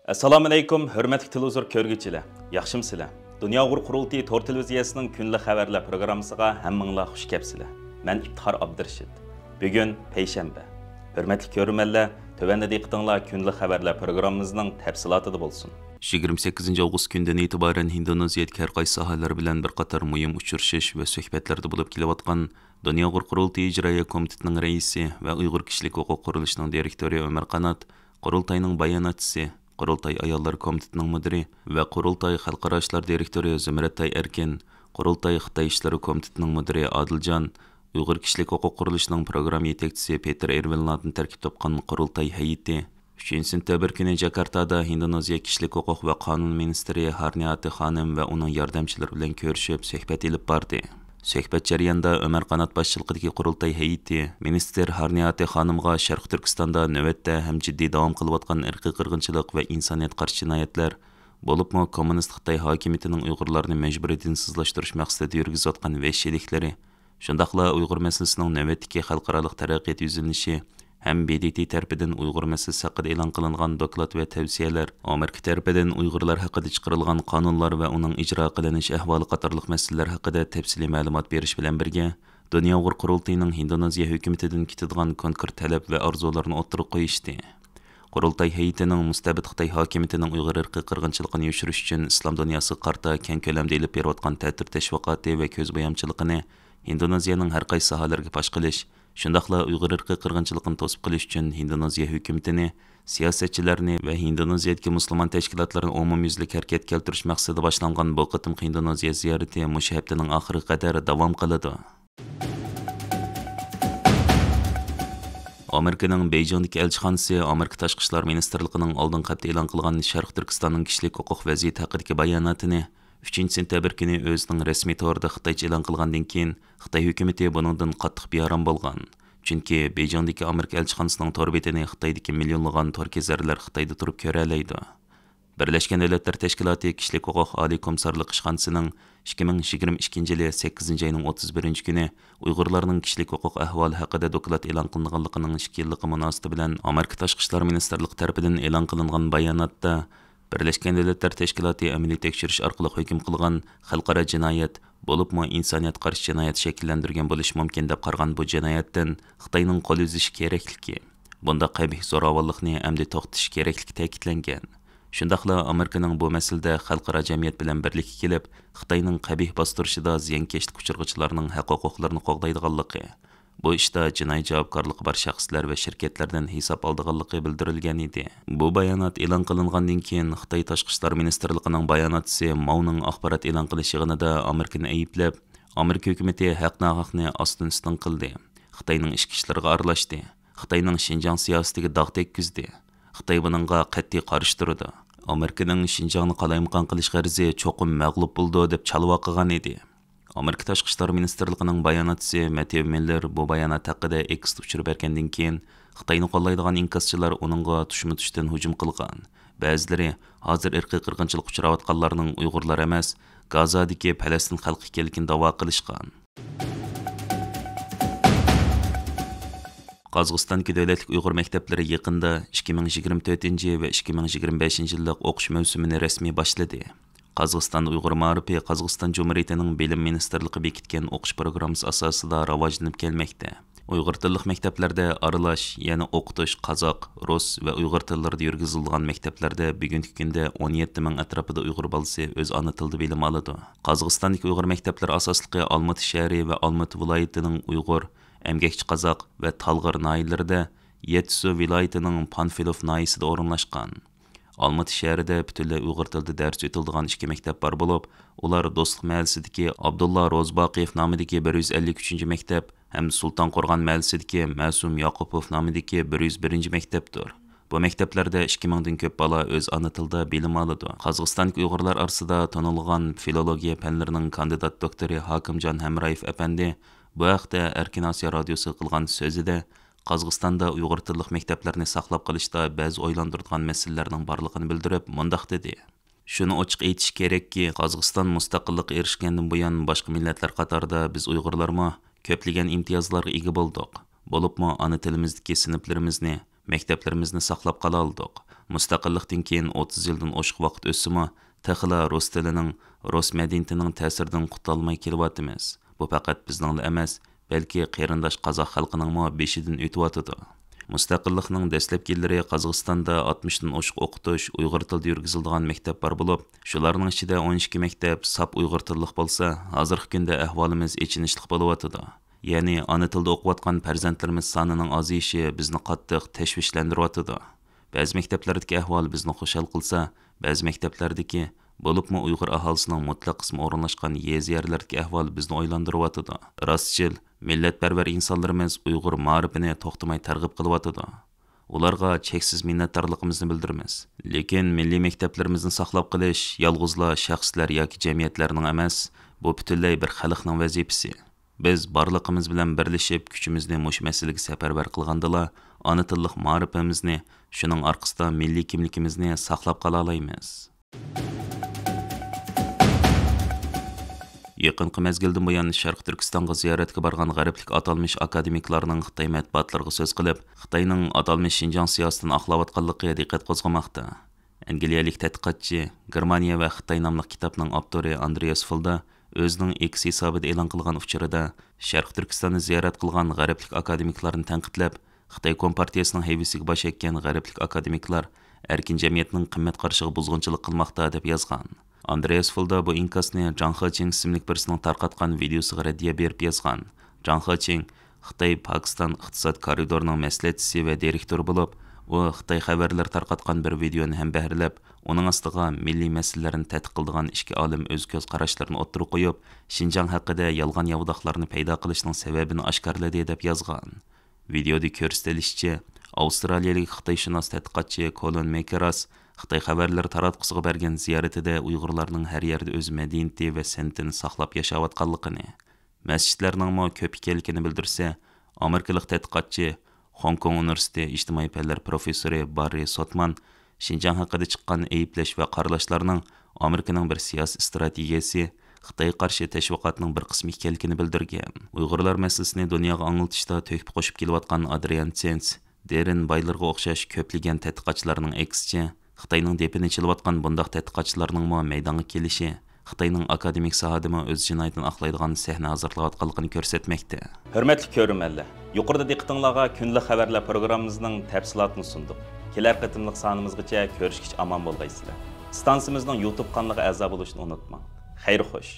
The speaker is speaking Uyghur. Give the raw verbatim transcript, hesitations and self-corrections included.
ئەسسالامۇئەلەيكۇم، ھۆرمەتلىك تېلېۋىزور كۆرگۈچىلەر، ياخشىمۇسىلەر؟ دۇنيا ئۇيغۇر قۇرۇلتىيى تور تېلېۋىزىيەسىنىڭ كۈندىلىك خەۋەرلەر پروگراممىسىغا ھەممىڭلار خۇش كەپسىلەر. مەن ئىپتىخار ئابدۇرېشىت. بۈگۈن پەيشەنبە. ھۆرمەتلىك كۆرۈرمەنلەر، تۆۋەندە دىققىتىڭلار كۈندىلىك خەۋەرلەر پروگراممىمىزنىڭ تەپسىلاتىدا بولسۇن. يىگىرمە سەككىزىنچى ئاۋغۇست كۈنىدىن ئېتىبارەن ھىندونېزىيەدىكى ھەر قايسى ساھەلەر بىلەن بىر قاتار مۇھىم ئۇچرىشىش ۋە سۆھبەتلەردە بولۇپ كېلىۋاتقان دۇنيا ئۇيغۇر قۇرۇلتىيى ئىجرائىيە كومىتېتىنىڭ رەئىسى ۋە ئۇيغۇر كىشىلىك ھوقۇق قۇرۇلۇشىنىڭ دىرېكتورى ئۆمەر قانات، قۇرۇلتاينىڭ باياناتچىسى، قۇرۇلتاي ئاياللار كومىتېتىنىڭ مۇدىرى ۋە قۇرۇلتاي خەلقئارا ئىشلار دىرېكتورى زۇمرەتئاي ئەركىن، قۇرۇلتاي خىتاي ئىشلىرى كومىتېتىنىڭ مۇدىرى ئادىلجان، ئۇيغۇر كىشىلىك ھوقۇق قۇرۇلۇشىنىڭ پروگرامما يېتەكچىسى پېتېر ئېرۋىنلاردىن تەركىب تاپقان قۇرۇلتاي ھەيئىتى ئۈچىنچى سېنتەبىر كۈنى جاكارتادا ھىندونېزىيە كىشىلىك ھوقۇق ۋە قانۇن مىنىستىرى ھارنىياتى خانىم ۋە ئۇنىڭ ياردەمچىلىرى بىلەن كۆرۈشۈپ، سۆھبەت ئېلىپ باردى. سۆھبەت جەريانىدا ئۆمەر قانات باشچىلىقىدىكى قۇرۇلتاي ھەيئىتى مىنىستىر ھارنىياتى خانىمغا شەرقىي تۈركىستاندا نۆۋەتتە ھەم جىددىي داۋام قىلىۋاتقان ئىرقىي قىرغىنچىلىق ۋە ئىنسانىيەتكە قارشى جىنايەتلەر، بولۇپمۇ كوممۇنىست خىتاي ھاكىمىيىتىنىڭ ئۇيغۇرلارنى مەجبۇرىي دىنسىزلاشتۇرۇش مەقسىتىدە يۈرگۈزۈۋاتقان ۋەھشىيلىكلىرى، شۇنداقلا ئۇيغۇر مەسىلىسىنىڭ نۆۋەتتىكى خەلقئارالىق تەرەققىيات يۈزلىنىشى ھەم ب د ت تەرىپىدىن ئۇيغۇر مەسىلىسى ھەققىدە ئېلان قىلىنغان دوكلات ۋە تەۋسىيەلەر، ئامېرىكا تەرىپىدىن ئۇيغۇرلار ھەققىدە چىقىرىلغان قانۇنلار ۋە ئۇنىڭ ئىجرا قىلىنىش ئەھۋالى قاتارلىق مەسىلىلەر ھەققىدە تەپسىلىي مەلۇمات بېرىش بىلەن بىرگە، دۇنيا ئۇيغۇر قۇرۇلتىيىنىڭ ھىندونېزىيە ھۆكۈمىتىدىن كۈتىدىغان كونكرېت تەلەپ ۋە ئارزۇلىرىنى ئوتتۇرىغا قويۇشتى. قۇرۇلتاي ھەيئىتىنىڭ مۇستەبىت خىتاي ھاكىمىيىتىنىڭ ئۇيغۇر ئىرقىي قىرغىنچىلىقىنى يوشۇرۇش ئۈچۈن ئىسلام دۇنياسىغا قارىتا كەڭ كۆلەمدە ئېلىپ بېرىۋاتقان تەتۈر تەشۋىقاتى ۋە كۆز بويامچىلىقىنى ھىندونېزىيەنىڭ ھەر قايسى ساھەلەرگە پاش قىلىش، شۇنداقلا ئۇيغۇر ئىرقىي قىرغىنچىلىقىنى توسۇپ قېلىش ئۈچۈن ھىندونېزىيە ھۆكۈمىتىنى، سىياسەتچىلەرنى ۋە ھىندونېزىيەدىكى مۇسۇلمان تەشكىلاتلىرىنى ئومۇميۈزلۈك ھەرىكەتكە كەلتۈرۈش مەقسىتىدە باشلانغان بۇ قېتىمقى ھىندونېزىيە زىيارىتى مۇشۇ ھەپتىنىڭ ئاخىرىغا قەدەر داۋام قىلىدۇ. ئامېرىكىنىڭ بېيجىڭدىكى ئەلچىخانىسى ئامېرىكا تاشقى ئىشلار مىنىستىرلىقىنىڭ ئالدىنقى ھەپتە ئېلان قىلغان شەرقىي تۈركىستاننىڭ كىشىلىك ھوقۇق ۋەزىيىتى ھەققىدىكى باياناتىنى ئۈچىنچى سېنتەبىر كۈنى ئۆزىنىڭ رەسمىي تورىدا خىتايچە ئېلان قىلغاندىن كېيىن، خىتاي ھۆكۈمىتى بۇنىڭدىن قاتتىق بىئارام بولغان. چۈنكى بېيجىڭدىكى ئامېرىكا ئەلچىخانىسىنىڭ تور بېتىنى خىتايدىكى مىليونلىغان تور كېزەرلەر خىتايدا تۇرۇپ كۆرەلەيدۇ. بىرلەشكەن دۆلەتلەر تەشكىلاتى كىشىلىك ھوقۇق ئالىي كومىسسارلىق ئىشخانىسىنىڭ ئىككى مىڭ يىگىرمە ئىككىنچى يىلى سەككىزىنچى ئاينىڭ ئوتتۇز بىرىنچى كۈنى ئۇيغۇرلارنىڭ كىشىلىك ھوقۇق ئەھۋالى ھەققىدە دوكلات ئېلان قىلىنغانلىقىنىڭ ئىككى يىللىقى مۇناسىۋىتى بىلەن ئامېرىكا تاشقى ئىشلار مىنىستىرلىقى تەرىپىدىن ئېلان قىلىنغان باياناتتا، بىرلەشكەن دۆلەتلەر تەشكىلاتى ئەمەلىي تەكشۈرۈش ئارقىلىق ھۆكۈم قىلغان خەلقئارا جىنايەت، بولۇپمۇ ئىنسانىيەتكە قارشى جىنايەت شەكىللەندۈرگەن بولۇشى مۇمكىن دەپ قارىغان بۇ جىنايەتتىن خىتاينىڭ قول ئۈزۈشى كېرەكلىكى، بۇنداق قەبىھ زوراۋانلىقنى ئەمدى توختىتىش كېرەكلىكى تەكىتلەنگەن. شۇنداقلا ئامېرىكىنىڭ بۇ مەسىلىدە خەلقئارا جەمئىيەت بىلەن بىرلىككە كېلىپ، خىتاينىڭ قەبىھ باستۇرۇشىدا زىيانكەشلىك ئۇچرىغۇچىلارنىڭ ھەق-ھوقۇقلىرىنى قوغدايدىغانلىقى، بۇ ئىشتا جىنايى جاۋابكارلىقى بار شەخسلەر ۋە شىركەتلەردىن ھېساب ئالىدىغانلىقى بىلدۈرۈلگەن ئىدى. بۇ بايانات ئېلان قىلىنغاندىن كېيىن، خىتاي تاشقى ئىشلار مىنىستىرلىقىنىڭ باياناتچىسى ماۋنىڭ ئاخبارات ئېلان قىلىش يىغىنىدا ئامېرىكىنى ئەيىبلەپ، ئامېرىكا ھۆكۈمىتى ھەق-ناھەقنى ئاستىن-ئۈستۈن قىلدى، خىتاينىڭ ئىچكى ئىشلىرىغا ئارىلاشتى، خىتاينىڭ شىنجاڭ سىياسىتىگە داغ تەگكۈزدى، خىتاي بۇنىڭغا قەتئىي قارشى تۇرىدۇ. ئامېرىكىنىڭ شىنجاڭنى قالايمىقان قىلىش غەرىزى چوقۇم مەغلۇپ بولىدۇ، دەپ چالۋاق قىلغان ئىدى. ئامېرىكا تاشقى ئىشلار مىنىستىرلىقىنىڭ باياناتچىسى مەتيۇ مىللېر بۇ بايانات ھەققىدە ئېكستا ئۇچۇر بەرگەندىن كېيىن، خىتاينى قوللايدىغان ئىنكاسچىلار ئۇنىڭغا تۇشمۇتۇشتىن ھۇجۇم قىلغان. بەزىلىرى ھازىر ئىرقىي قىرغىنچىلىققا ئۇچراۋاتقانلارنىڭ ئۇيغۇرلار ئەمەس، گازادىكى پەلەستىن خەلقى ئىكەنلىكىنى داۋا قىلىشقان. قازاقىستاندىكى دۆلەتلىك ئۇيغۇر مەكتەپلىرى يېقىندا ئىككى مىڭ يىگىرمە تۆتىنچى ۋە ئىككى مىڭ يىگىرمە بەشىنچى يىللىق ئوقۇش مەۋسۇمىنى رەسمىي باشلىدى. قازاقىستان ئۇيغۇر مائارىپى قازاقىستان جۇمھۇرىيىتىنىڭ بىلىم مىنىستىرلىقى بېكىتكەن ئوقۇش پروگراممىسى ئاساسىدا راۋاجلىنىپ كەلمەكتە. ئۇيغۇر تىللىق مەكتەپلەردە ئارىلاش، يەنى ئوقۇتۇش قازاق، رۇس ۋە ئۇيغۇر تىللىرىدا يۈرگۈزۈلىدىغان مەكتەپلەردە بۈگۈنكى كۈندە ئون يەتتە مىڭ ئەتراپىدا ئۇيغۇر بالىسى ئۆز ئانا تىلىدا بىلىم ئالىدۇ. قازاقىستاندىكى ئۇيغۇر مەكتەپلىرى ئاساسلىقى ئالمۇتى شەھىرى ۋە ئالمۇتى ۋىلايىتىنىڭ ئۇيغۇر، ئەمگەكچى قازاق ۋە تالغىر ناھىيەلىرىدە، يەتتىسۇ ۋىلايىتىنىڭ پانفىلوف ناھىيەسىدە ئورۇنلاشقان. ئالمۇتى شەھىرىدە پۈتۈنلەي ئۇيغۇر تىلىدا دەرس ئۆتۈلىدىغان ئىككى مەكتەپ بار بولۇپ، ئۇلار دوستلۇق مەھەللىسىدىكى ئابدۇللا روزىباقىيېف نامىدىكى بىر يۈز ئەللىك ئۈچىنچى مەكتەپ ھەم سۇلتان قورغان مەھەللىسىدىكى مەسۇم ياقۇپوف نامىدىكى بىر يۈز بىرىنچى مەكتەپتۇر. بۇ مەكتەپلەردە ئىككى مىڭدىن كۆپ بالا ئۆز ئانا تىلىدا بىلىم ئالىدۇ. قازاقىستاندىكى ئۇيغۇرلار ئارىسىدا تونۇلغان فىلولوگىيە پەنلىرىنىڭ كاندىدات دوكتورى ھاكىمجان ھەمرايېف ئەپەندى بۇ ھەقتە ئەركىن ئاسىيا رادىيوسىغا قىلغان سۆزىدە، قازاقىستاندا ئۇيغۇر تىللىق مەكتەپلەرنى ساقلاپ قېلىشتا بەزى ئويلاندۇرىدىغان مەسىلىلەرنىڭ بارلىقىنى بىلدۈرۈپ، مۇنداق دېدى: شۇنى ئوچۇق ئېيتىش كېرەككى، قازاقىستان مۇستەقىللىققا ئېرىشكەندىن بۇيان، باشقا مىللەتلەر قاتارىدا بىز ئۇيغۇرلارمۇ كۆپلىگەن ئىمتىيازلارغا ئىگە بولدۇق. بولۇپمۇ ئانا تىلىمىزدىكى سىنىپلىرىمىزنى، مەكتەپلىرىمىزنى ساقلاپ قالالىدۇق. مۇستەقىللىقتىن كېيىن ئوتتۇز يىلدىن ئوشۇق ۋاقىت ئۆتسىمۇ، تېخىلا رۇس تىلىنىڭ، رۇس مەدەنىيىتىنىڭ تەسىرىدىن قۇتۇلالماي كېلىۋاتىمىز. بۇ پەقەت بىزنىڭلا ئەمەس، بەلكى قېرىنداش قازاق خەلقىنىڭمۇ بېشىدىن ئۆتۈۋاتىدۇ. مۇستەقىللىقنىڭ دەسلەپكى يىللىرى قازاقىستاندا ئاتمىشتىن ئوشۇق ئوقۇتۇش، ئۇيغۇر تىلىدا يۈرگۈزۈلىدىغان مەكتەپ بار بولۇپ، شۇلارنىڭ ئىچىدە ئون ئىككى مەكتەپ ساپ ئۇيغۇر تىللىق بولسا، ھازىرقى كۈندە ئەھۋالىمىز ئېچىنىشلىق بولۇۋاتىدۇ. يەنى ئانا تىلدا ئوقۇۋاتقان پەرزەنتلىرىمىز سانىنىڭ ئازىيىشى بىزنى قاتتىق تەشۋىشلەندۈرۈۋاتىدۇ. بەزى مەكتەپلەردىكى ئەھۋال بىزنى خۇشال قىلسا، بەزى مەكتەپلەردىكى، بولۇپمۇ ئۇيغۇر ئاھالىسىنىڭ مۇتلەق قىسمى ئورۇنلاشقان يېزا يەرلەردىكى ئەھۋال بىزنى ئويلاندۇرۇۋاتىدۇ. راستچىل، مىللەتپەرۋەر ئىنسانلىرىمىز ئۇيغۇر مائارىپىنى توختىماي تەرغىب قىلىۋاتىدۇ. ئۇلارغا چەكسىز مىننەتدارلىقىمىزنى بىلدۈرىمىز. لېكىن مىللىي مەكتەپلىرىمىزنى ساقلاپ قېلىش يالغۇزلا شەخسلەر ياكى جەمئىيەتلەرنىڭ ئەمەس، بۇ پۈتۈنلەي بىر خەلقنىڭ ۋەزىپىسى. بىز بارلىقىمىز بىلەن بىرلىشىپ، كۈچىمىزنى مۇشۇ مەسىلىگە سەپەرۋەر قىلغاندىلا، ئانا تىللىق مائارىپىمىزنى، شۇنىڭ ئارقىسىدا مىللىي كىملىكىمىزنى ساقلاپ قالالايمىز. يېقىنقى مەزگىلدىن بۇيان، شەرقىي تۈركىستانغا زىيارەتكە بارغان غەربلىك ئاتالمىش ئاكادېمىكلارنىڭ خىتاي مەتبۇئاتلىرىغا سۆز قىلىپ، خىتاينىڭ ئاتالمىش شىنجاڭ سىياسىتىنى ئاقلاۋاتقانلىقى دىققەت قوزغىماقتا. ئەنگلىيەلىك تەتقىقاتچى، گېرمانىيە ۋە خىتاي ناملىق كىتابنىڭ ئاپتورى ئاندرېئاس فىلدا ئۆزىنىڭ ئېكس ھېسابىدا ئېلان قىلغان ئۇچۇرىدا، شەرقىي تۈركىستاننى زىيارەت قىلغان غەربلىك ئاكادېمىكلارنى تەنقىدلەپ، خىتاي كومپارتىيىسىنىڭ ھەيۋىسىگە باش ئەگكەن غەربلىك ئاكادېمىكلار ئەركىن جەمئىيەتنىڭ قىممەت قارىشىغا بۇزغۇنچىلىق قىلماقتا، دەپ يازغان. ئاندرېئاس فىلدا بۇ ئىنكاسنى جاڭ خېچىڭ ئىسىملىك بىرسىنىڭ تارقاتقان ۋىدېئوسىغا رەددىيە بېرىپ يازغان. جاڭ خېچىڭ خىتاي پاكىستان ئىقتىساد كارىدورىنىڭ مەسلىھەتچىسى ۋە دىرېكتورى بولۇپ، ئۇ خىتاي خەۋەرلىرى تارقاتقان بىر ۋىدېئونى ھەمبەھىرلەپ، ئۇنىڭ ئاستىغا مىللىي مەسىلىلەرنى تەتقىق قىلىدىغان ئىككى ئالىم ئۆز كۆز قاراشلىرىنى ئوتتۇرىغا قويۇپ، شىنجاڭ ھەققىدە يالغان ياۋىداقلارنى پەيدا قىلىشنىڭ سەۋەبىنى ئاشكارىلىدى، دەپ يازغان. ۋىدېئودا كۆرسىتىلىشىچە، ئاۋسترالىيەلىك خىتايشۇناس تەتقىقاتچى كولون مېكېراس خىتاي خەۋەرلىرى تاراتقۇسىغا بەرگەن زىيارىتىدە ئۇيغۇرلارنىڭ ھەر يەردە ئۆز مەدەنىيىتى ۋە سەنئىتىنى ساقلاپ ياشاۋاتقانلىقىنى، مەسچىتلەرنىڭمۇ كۆپ ئىكەنلىكىنى بىلدۈرسە، ئامېرىكىلىق تەتقىقاتچى، خوڭكوڭ ئۇنىۋېرسىتېتى ئىجتىمائىي پەنلەر پروفېسسورى باررى سوتمان شىنجاڭ ھەققىدە چىققان ئەيىبلەش ۋە قارىلاشلارنىڭ ئامېرىكىنىڭ بىر سىياسىي ئىستراتېگىيەسى، خىتايغا قارشى تەشۋىقاتنىڭ بىر قىسمى ئىكەنلىكىنى بىلدۈرگەن. ئۇيغۇرلار مەسىلىسىنى دۇنياغا ئاڭلىتىشتا تۆھپە قوشۇپ كېلىۋاتقان ئادرىيان سېنس، دېرېن بايلېرغا ئوخشاش كۆپلىگەن تەتقىقاتچىلارنىڭ ئەكسىچە، خىتاينىڭ دېپىنى چېلىۋاتقان بۇنداق تەتقىقاتچىلارنىڭمۇ مەيدانغا كېلىشى خىتاينىڭ ئاكادېمىك ساھەدىمۇ ئۆز جىنايىتىنى ئاقلايدىغان سەھنە ھازىرلاۋاتقانلىقىنى كۆرسەتمەكتە. ھۆرمەتلىك كۆرۈرمەنلەر، يۇقىرىدا دىققىتىڭلارغا كۈندىلىك خەۋەرلەر پروگراممىمىزنىڭ تەپسىلاتىنى سۇندۇق. كېلەر قېتىملىق سانىمىزغىچە كۆرۈشكىچە ئامان بولغايسىلەر. ئىستانسىمىزنىڭ يۇتۇب قانىلىغا ئەزا بولۇشنى ئۇنتۇماڭ. خەير خوش.